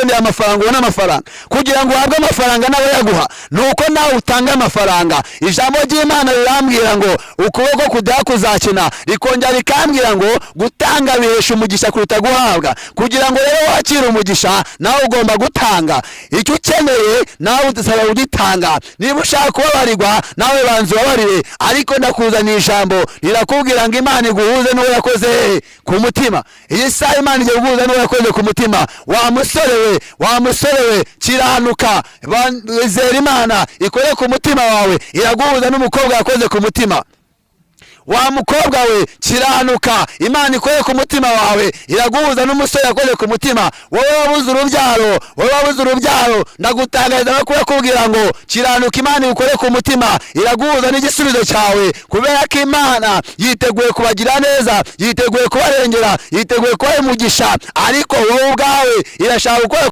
Ukeneye amafaranga, ubone amafaranga. Kugira ngo uhabwe amafaranga nawe yaguha, ni uko nawe utanga amafaranga. Ijambo ry'Imana rirambwira ngo ukuboko kudaha kuzakena. Rikongera rikambwira ngo gutanga bihesha umugisha kuruta guhabwa. Kugira ngo rero wakire umugisha, nawe ugomba gutanga. Icyo ukeneye nawe udusaba kugitanga. Niba ushaka kubabarirwa, nawe banza ubabarire. Ariko ndakuzaniye ijambo rirakubwira ngo Imana iguhuze n'uwo yakoze ku mutima. Iyi saha Imana igiye guhuza n'uwo yakoze ku mutima. Wa musore we, wa musore we, kiranuka, izera Imana ikore ku mutima wawe, iraguhuza n'umukobwa yakoze ku mutima. Wa mukobwa we, kiranuka, Imana ikore ku mutima wawe, iraguhuza n'umusore yakoze ku mutima. Wowe wabuze urubyaro, wowe wabuze urubyaro, ndagutangariza no kubakubwira ngo kiranuka, Imana ikore ku mutima, iraguhuza n'igisubizo cyawe, kubera ko Imana yiteguye kubagira neza, yiteguye kubarengera, yiteguye kubaha umugisha. Ariko wowe ubwawe irashaka gukora.